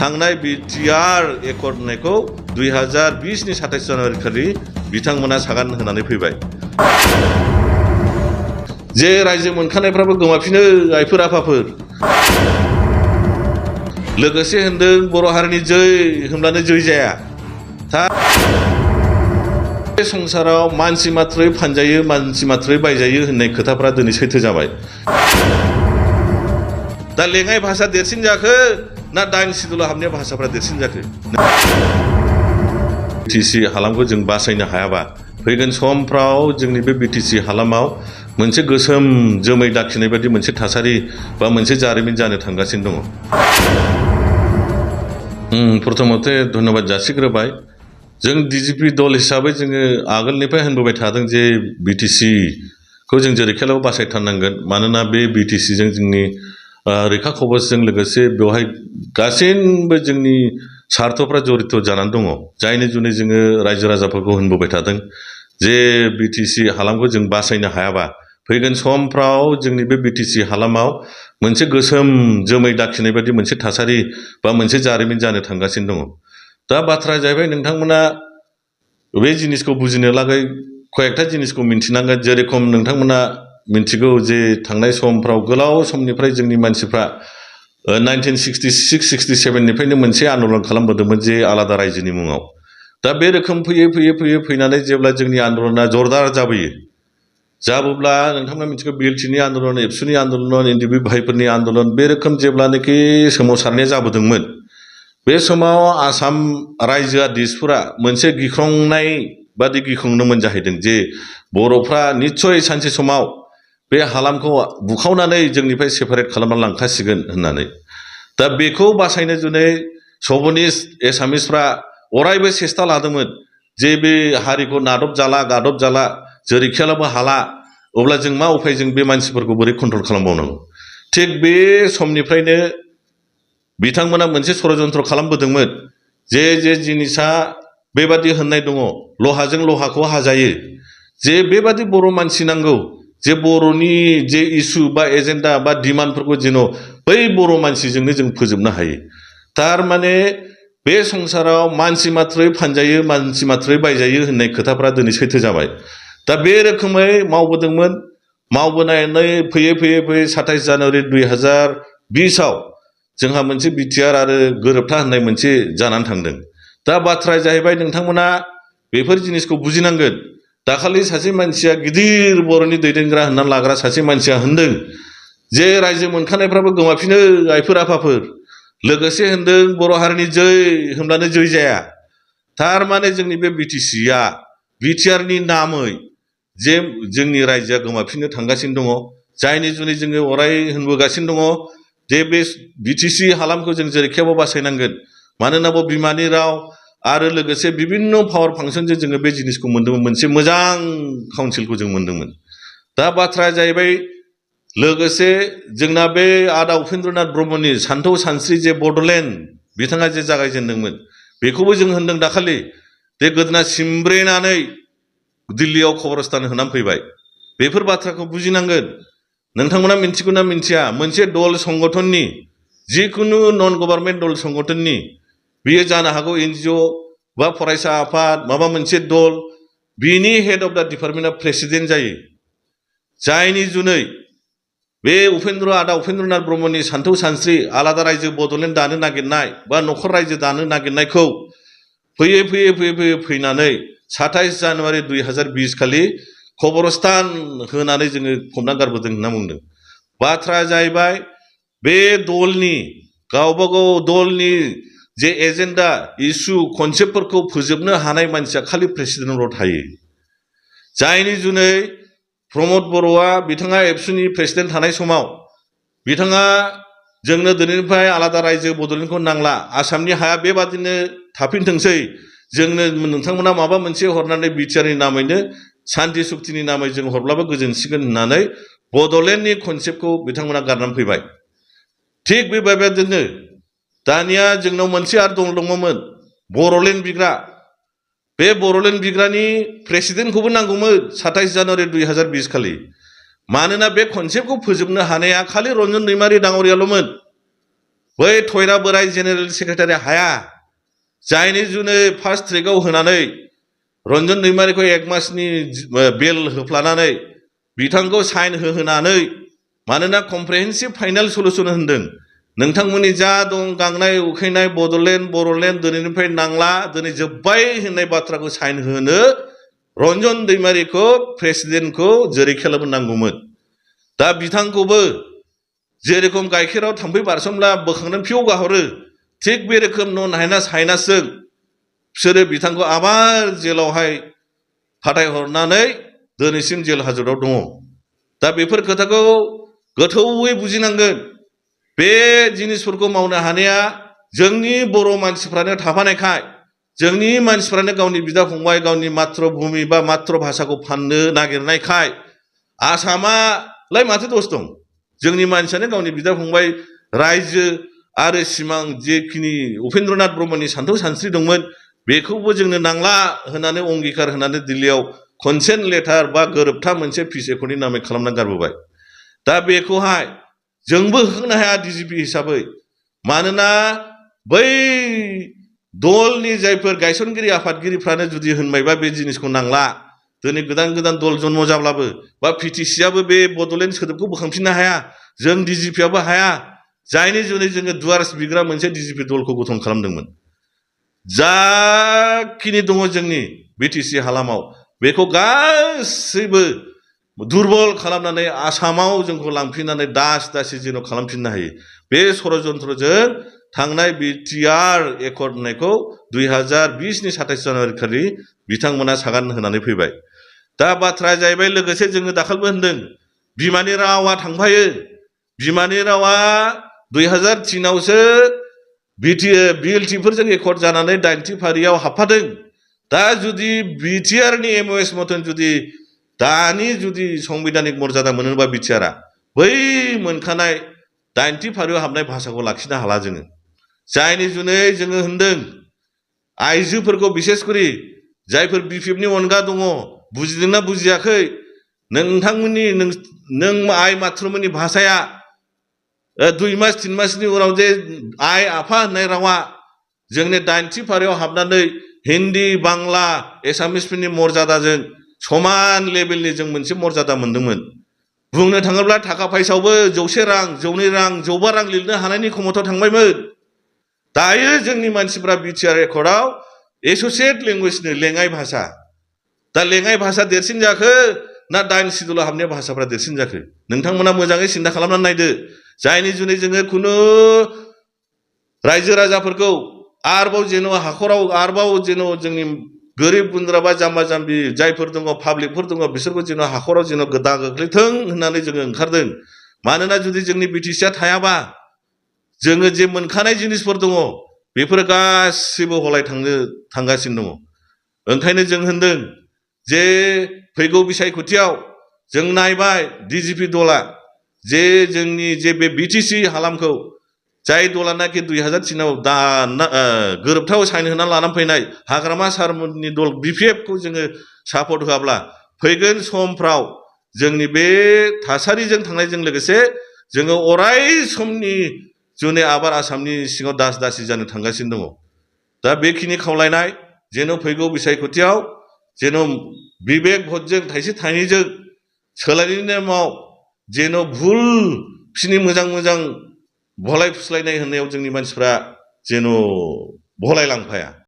थांनाय BTR accord होननायखौ 2020नि 27 जानुवारि खालि बिथांमोना सागान होनानै फैबाय। जे रायजो मोनखानायफ्राबो गोमाफिनो आइफोर आफाफोर। लोगोसे होनदों बर' हारिनि जै होनब्लानो जै जाया। बे संसाराव मानसि मात्रै फानजायो मानसि मात्रै बायजायो होननाय खोथाफ्रा दिनै सैथो जाबाय। दा लेङाइ भाषा देरसिन जाखो ना दाइन सिदुलाव हाबनाय भाषाफ्रा देरसिन जाखो? बिटिसि हालामखौ जों बासायनो हायाबा फैगोन समफ्राव जोंनि बे बिटिसि हालामाव मोनसे गोसोम जोमै दाखिनाय बायदि मोनसे थासारि बा मोनसे जारिमिन जानो थांगासिनो दङ। प्रथमते धन्यबाद जासिग्रोबाय। जों डिजिपि दल हिसाबै जोङो आगोलनिफ्राय होनबोबाय थादों जे बिटिसिखौ जों जेरैखियालाबो बासायथारनांगोन। मानोना बे बिटिसिजों जोंनि रैखा खबरजों लोगोसे बेवहाय गासैबो जोंनि सार्थफ्रा जड़ित जानानै दङ। जायनि जुनै जोङो रायजो राजाफोरखौ होनबोबाय थादों जे बिटिसि हालामखौ जों बासायनो हायाबा फैगोन समफ्राव जोंनि बे बिटिसि हालामाव मोनसे गोसोम जोमै दाखिनाय बायदि मोनसे थासारि बा मोनसे जारिमिन जानो थांगासिनो दङ। दा बाथ्राया जाहैबाय नोंथांमोना बे जिनिसखौ बुजिनो लागै कयेकथा जिनिसखौ मिन्थिनांगोन। जेरेखम नोंथांमोना मिन्थिगौ जे थांनाय समफ्राव गोलाव समनिफ्राय जोंनि मानसिफ्रा 1966-67 निफ्रायनो मोनसे आन्दलन खालामबोदोंमोन जे आलादा रायजोनि मुङाव। दा बे रोखोम फैनानै जेब्ला जोंनि आन्दलना जरदार जाबोब्ला नोंथांमोना मिथिगौ बिएलटिनि आन्दलन, एबसुनि आन्दलन, एनडिबि भाइफोरनि आन्दलन बे रोखोम जेब्लानोखि सोमावसारनाया जाबोदोंमोन बे समाव आसाम रायजोआ दिसपुरा मोनसे गिख्रंनाय बादि गिख्रंदोंमोन जाहैदों जे बर'फ्रा निस्सय सानसे समाव बे हालामखौ बुखावनानै जोंनिफ्राय सेपारेट खालामना लांखासिगोन होननानै। दा बेखौ बासायनो जुनै सभनिस्ट एसामिसफ्रा अरायबो सेस्था लादोंमोन जे बे हारिखौ नादब जाला गादब जाला जेरैखियालाबो हाला अब्ला जों मा उफाय जों बे मानसिफोरखौ बोरै कन्ट्रल खालामबावनांगौ। थिग बे समनिफ्रायनो बिथांमोना मोनसे षड़यन्त्र खालामबोदोंमोन जे जिनिसा बेबादि होननाय दङ लहाजों लहाखौ हाजायो, जे बेबादि बर' मानसि नांगौ जे बर'नि जे इसु बा एजेन्डा बा डिमान्डफोरखौ जेन' बै बर' मानसिजोंनो जों फोजोबनो हायो। थारमाने बे संसाराव मानसि मात्रै फानजायो मानसि मात्रै बायजायो होननाय खोथाफ्रा दिनै सैथो जाबाय। दा बे रोखोमै मावबोदोंमोन। मावबोनानै फैयै 27 जानुवारि 2020आव जोंहा मोनसे बिटिआर आरो गोरोबथा होननाय मोनसे जानानै थांदों। दा बाथ्राया जाहैबाय नोंथांमोना बेफोर जिनिसखौ बुजिनांगोन। दाखालि सासे मानसिया गिदिर बर'नि दैदेनग्रा होननानै लाग्रा सासे मानसिया होनदों जे रायजो मोनखानायफ्राबो गोमाफिनो आइफोर आफाफोर। लोगोसे होनदों बर' हारिनि जै होनब्लानो जै जाया। थारमाने जोंनि बे बिटिआरनि नामै जे जोंनि रायजोआ गोमाफिननो थांगासिनो दङ। जायनि जुनै जोङो अराय होनबोगासिनो दङ जे बे बिटिसि हालामखौ जों जेरैखियाबो बासायनांगोन। मानोना बेयाव बिमानि राव आरो लोगोसे बिभिन्न पावार फांसनजों जोङो बे जिनिसखौ मोन्दोंमोन, मोनसे मोजां काउन्सिलखौ जों मोन्दोंमोन। दा बाथ्राया जाहैबाय लोगोसे जोंना बे आदा उपेन्द्रनाथ ब्रह्मनि सान्थौ सानस्रि जे बड'लेण्ड बिथाङा जे जागायजेनदोंमोन बेखौबो जों होनदों दाखालि जे गोदोना सिमब्रेनानै दिल्लीयाव खबरस्थान होनानै फैबाय। बेफोर बाथ्राखौ बुजिनांगोन। नोंथांमोना मिन्थिगौ ना मिन्थिया मोनसे दल संगठननि जिखुनु नन गभार्नमेन्ट दल संगठननि बेयो जानो हागौ एनजिअ बा फरायसा आफाद माबा मोनसे दल बिनि हेड अफ दा डिपार्टमेन्टआ प्रेसिडेन्ट जायो। जायनि जुनै बे आदा उपेन्द्रनाथ ब्रह्मनि सान्थौ सानस्रि आलादा रायजो बड'लेण्ड दानो नागिरनाय बा न'खर रायजो दानो नागिरनायखौ फैनानै 27 जानुवारि 2020 खालि खबरस्थान होनानै जोङो फबना गारबोदों होनना बुंदों। बाथ्राया जाहैबाय बे दलनि गावबागाव दलनि जे एजेन्डा इसु कनसेप्टफोरखौ फोजोबनो हानाय मानसिया खालि प्रेसिडेन्टल' थायो। जायनि जुनै प्रमद बर'आ बिथाङा एबसुनि प्रेसिडेन्ट थानाय समाव बिथाङा जोंनो दिनैनिफ्राय आलादा रायजो बड'लेण्डखौ नांला, आसामनि हाया बेबादिनो थाफिनथोंसै, जोंनो नोंथांमोना माबा मोनसे हरनानै बिटिआरनि नामैनो सान्ति सुक्तिनि नामै जों हरब्लाबो गोजोनसिगोन होननानै बड'लेण्डनि कनसेप्टखौ बिथांमोना गारनानै फैबाय। थिग बेबायदिनो दानिया जोंनाव मोनसे आरो दङमोन बर'लेण्ड बिग्रा। बे बर'लेण्ड बिग्रानि प्रेसिडेन्टखौबो नांगौमोन 27 जानुवारि 2020 खालि। मानोना बे कनसेप्टखौ फोजोबनो हानाया खालि रन्जन दैमारि डाङरियाल'मोन। बै थयरा बोराय जेनेरेल सेक्रेटारि हाया जायनि जुनै फार्स्ट ट्रेकआव होनानै रन्जन दैमारिखौ 1 मासनि बेल होफ्लानानै बिथांखौ साइन होहोनानै मानोना कमप्रिहेन्सिभ फाइनाल सलुसन होनदों नोंथांमोननि जा दं गांनाय उखैनाय बड'लेण्ड बर'लेण्ड दिनैनिफ्राय नांला दिनै जोब्बाय होननाय बाथ्राखौ साइन होनो रन्जन दैमारिखौ प्रेसिडेन्टखौ जेरै खालामनांगौमोन दा बिथांखौबो जेरखम गाइखेराव थाम्फै बारसोमब्ला बोखांनानै फिउ गाहरो थिग बे रोखोम नन हाइनास हाइनासजों बिसोरो बिथांखौ आबार जेलावहाय फाथायहरनानै दिनैसिम जेल हाजतआव दङ दा बेफोर खोथाखौ गोथौयै बुजिनांगोन बे जिनिसफोरखौ मावनो हानाया जोंनि बर' मानसिफ्रानो थाफानायखाय जोंनि मानसिफ्रानो गावनि बिदा फंबाय गावनि मात्र भूमि बा मात्र भाषाखौ फाननो नागिरनायखाय आसामालाय माथो दस दं जोंनि मानसियानो गावनि बिदा फंबाय रायजो आरो सिमां जेखिनि उपेन्द्रनाथ ब्रह्मनि सान्थौ सानस्रि दंमोन बेखौबो जोंनो नांला होननानै अंगिकार होनानै दिल्लीयाव कनसेन्ट लेटार बा गोरोबथा मोनसे पिस एकर्डनि नामै खालामनानै गारबोबाय दा बेखौहाय जोंबो होखांनो हाया डिजिपि हिसाबै मानोना बै दलनि जायफोर गायसनगिरि आफादगिरिफ्रानो जुदि होनबायबा बे जिनिसखौ नांला दिनै गोदान गोदान दल जन्म जाब्लाबो बा पिटिसियाबो बे बड'लेण्ड सोदोबखौ बोखांफिननो हाया जों डिजिपियाबो हाया जायनि जुनै जोङो दुवार्स बिग्रा मोनसे डिजिपि दलखौ गठन खालामदोंमोन जाखिनि दङ जोंनि बिटिसि हालामाव बेखौ गासैबो दुरबल खालामनानै आसामाव जोंखौ लांफिननानै दास दासि जेन' खालामफिननो हायो बे षड़यन्त्रजों थांनाय बिटिआर एकर्ड होननायखौ 2020नि 27 जानुवारि खालि बिथांमोना सागान होनानै फैबाय दा बाथ्राया जाहैबाय लोगोसे जोङो दाखालिबो होनदों बिमानि रावा थांफायो बिमानि रावा 2003आवसो बिएलटिफोरजों एकर्ड जानानै 90 फारियाव हाबफादों दा जुदि बिटिआरनि एमअएस मथन जुदि दानि जुदि संबिधानिक मर्यादा मोनोबा बिटिआरआ बै मोनखानाय 90 फारियाव हाबनाय भाषाखौ लाखिनो हाला जोङो जायनि जुनै जोङो होनदों आइजोफोरखौ बिसेस करि जायफोर बिपिएफनि अनगा दङ बुजिदोंना बुजियाखै नोंथांमोननि नों आइ माथ्रमोननि भाषाया 2 मास 3 मासनि उनाव जे आइ आफा होननाय रावा जोंनि 90 फारियाव हाबनानै हिन्दी बांला एसामिसफोरनि मर्यादाजों समान लेभेलनि जों मोनसे मर्यादा मोनदोंमोन बुंनो थाङोब्ला थाखा फैसायावबो 100 रां 200 रां 105 रां लिरनो हानायनि क्षमतायाव थांबायमोन दायो जोंनि मानसिफ्रा बिटिआर एकर्डआव एस'सियेट लेंगुवेजनो लेङाइ भाषा दा लेङाइ भाषा देरसिन जाखो ना 9 सिडुलाव हाबनाय भाषाफ्रा देरसिन जाखो नोंथांमोना मोजाङै सिन्था खालामनानै नायदो जायनि जुनै जोङो खुनु रायजो राजाफोरखौ आरोबाव जेन' हाखराव आरोबाव जेन' जोंनि गोरिब गुन्द्रा बा जाम्बा जाम्बि जायफोर दङ पाब्लिकफोर दङ बिसोरखौ जेन' हाखराव जेन' दा गोग्लैथों होननानै जोङो ओंखारदों मानोना जुदि जोंनि बिटिसिया थायाबा जोङो जे मोनखानाय जिनिसफोर दङ बेफोरो गासिबो हलाय थांगासिनो दङ ओंखायनो जों होनदों जे फैगौ बिसायख'थियाव जों नायबाय डिजिपि दला जे जोंनि जे बे बिटिसि हालामखौ जाय दलानाखि 2003आव गोरोबथायाव साइन होना लानानै फैनाय हाग्रामा सारमोननि दल बिपिएफखौ जोङो सापर्ट होआब्ला फैगोन समफ्राव जोंनि बे थासारिजों थांनायजों लोगोसे जोङो अराय समनि जुनै आबाद आसामनि सिङाव दास दासि जानो थांगासिनो दङ दा बेखिनि खावलायनाय जेन' फैगौ बिसायख'थियाव जेन' बिबेक भटजों थाइसे थाइनैजों सोलायनायनि नेमाव जेन' भुल बिसिनि मोजां मोजां भलाय फुस्लायनाय होननायाव जोंनि मानसिफ्रा जेन' भलाय लांफाया